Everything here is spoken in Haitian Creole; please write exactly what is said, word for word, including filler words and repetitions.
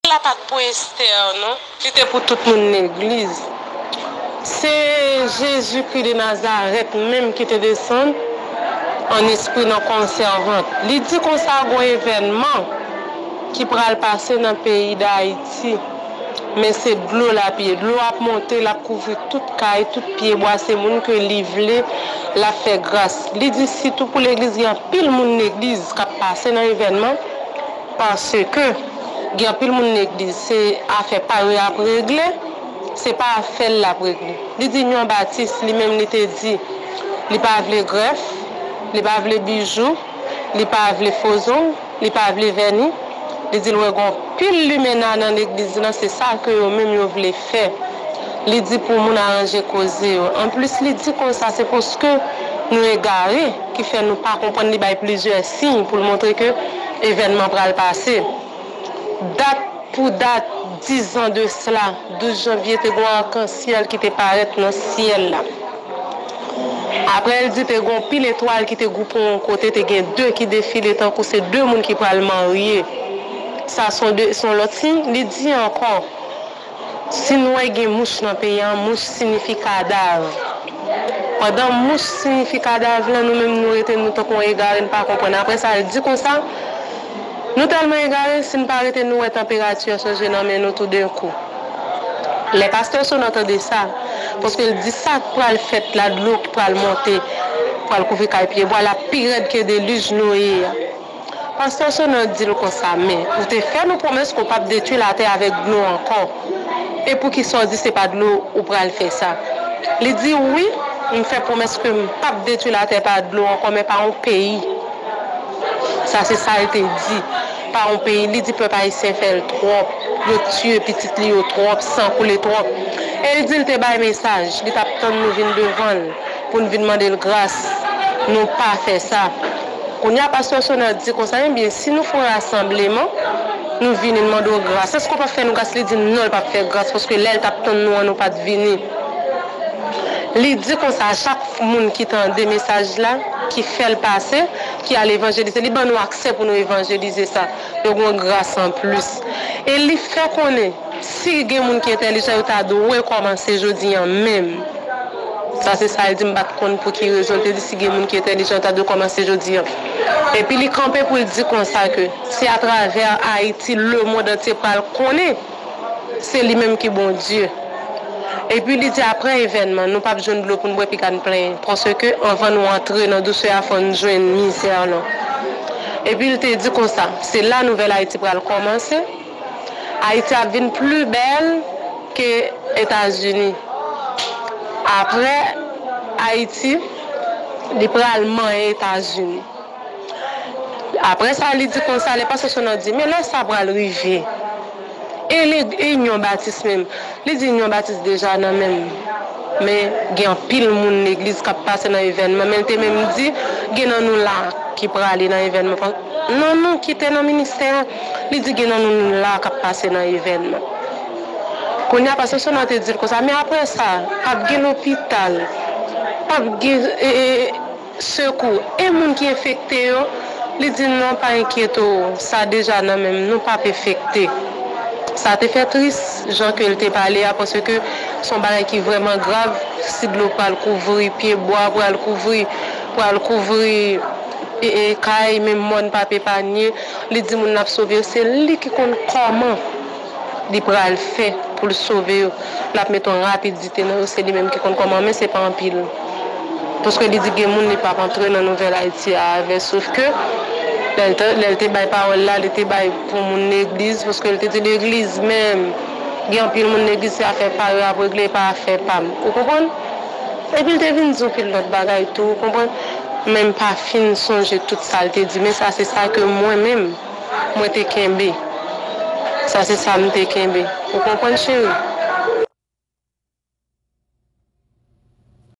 la pa t pou Esther, non. Li te pou tout moun legliz. Se Jezikri de Nazarèt menm ki te desann an espri nan kò yon sèvant. Li di konsa, gon evènman ki pral pase nan peyi Dayiti. Men se dlo l ap ye. Dlo ap monte, l ap kouvri tout kay, tout pyebwa. Se moun ke li vle, l ap fè gras. Li di sitou pou legliz, gen anpil moun legliz k ap pase nan evènman, paske gen anpil moun legliz, se afè pa yo y ap regle, se pa afè l l ap regle. Li di Nyon Batis, li menm, li te di, li pa vle grèf, li pa vle bijou, li pa vle fo zong, li pa vle vèni. Li di l wè gon pil limena nan legliz lan, se sa ke yo menm yo vle fè. Li di pou moun aranje koze yo. Anplis, li di konsa, se paske nou egare ki fè nou pa konprann. Li bay plizyè siy pou l montre ke evènman pral pase. Dat pou dat, diz an de sla, douz janvye, te gon akansyèl ki te parèt nan syèl la. Apre, l di te gon pil etwal ki te gwoupe yon kote, te gen de ki defile tankou se de moun ki pral marye. Sa se yon de, se yon lòt siy. Li di ankò, si n wè gen mouch nan peyi a, mouch siyifi kadav. Pandan mouch siyifi kadav lan, nou menm nou rete nou tankou yon egare, n pa konprann. Apre sa, l di konsa, nou tèlman egare, si n pa rete nou wè tanperati a chanje nan men nou toudenkou. Lè pastè Sonan tande sa, paske l di sa k pral fèt la, dlo k pral monte, pral kouvri kay pyebwa, l ap pi rèd ke delij Noye a. Pastè Sonan di l konsa, men ou te fè nou pwomès ke w p ap detwi latè avèk dlo ankò. E poukisa w di se pa dlo ou pral fè sa? Li di, wi, m fè pwomès ke m p ap detwi latè pa dlo ankò, men pa yon peyi. Sa se sa l te di. Pa yon peyi, li di pèp ayisyen fè l twòp. Yo tiye pitit li yo twòp, san koule twòp. E l di l te bay mesaj, li t ap tann nou vin devan l pou n vin mande l gras. Nou pa fè sa. Kounye a, pastè Sonan di konsa, ebyen, si nou fè yon rasanbleman, nou vini, n mande w gras. Èske w p ap fè nou gras? Li di non, l p ap fè gras, paske lè l t ap tann nou an, nou pa t vini. Li di konsa, chak moun ki tande mesaj la, ki fè l pase, ki al evanjelize, li ban nou aksè pou nou evanjelize sa. Yo gen yon gras anplis. E li fè konnen, si gen moun ki entèlijan, yo ta dwe kòmanse jodi a menm. Sa se sa l di, m pa t konn pou ki rezon l te di si gen moun ki entèlijan, yo ta dwe kòmanse jodi a. Epi li kanpe pou l di konsa ke se atravè Ayiti, lemonn antye pral konnen se li menm ki Bondye. Epi li di apre evènman, nou p ap jwenn dlo pou n bwè piga n plenyen, paske anvan nou antre nan dousè a, fò n jwenn mizè lan. Epi l te di konsa, se la nouvèl Ayiti pral kòmanse. Ayiti ap vin pli bèl ke Etazini. Apre Ayiti, li pral manyen Etazini. Apre sa, li di konsa, lè pastè Sonan di, men lè sa pral rive? E le, e Inyon Batis menm? Li di Inyon Batis deja nan men m. Men gen anpil moun legliz k ap pase nan evènman. Men l te menm di, gen nan nou la ki prale nan evènman. Nan nou ki te nan ministè a, li di gen nan nou la k ap pase nan evènman. Kounye a, pastè Sonan te di l konsa, men apre sa, p ap gen lopital, p ap gen, e, e, sekou. E moun ki enfekte yo, li di non, pa enkyete w, sa deja nan men m, nou p ap enfekte. Sa te fè tris, jan ke l te pale a, paske se yon bagay ki vrèman grav, si dlo pral kouvri pyebwa, pral kouvri, pral kouvri, e, e, kay, menm mòn p ap epanye. Li di moun l ap sove yo, se li ki konn kòman li pral fè pou l sove yo. L ap mete yon rapidite nan yo, se li menm ki konn kòman, men se pa anpil. Paske li di gen moun li p ap antre nan nouvèl Ayiti a avè, sof ke lè l te, lè l te bay pawòl la, li te bay pou moun legliz, paske l te di legliz menm, gen anpil moun legliz se afè pa yo y ap regle, e pa afè pa m. Ou konprann? Epi l te vin di yon pil lòt bagay tou, ou konprann? Men m pa fin sonje tout sa l te di, men sa se sa ke mwen menm, mwen te kenbe. Sa se sa m te kenbe. Ou konprann, cheri?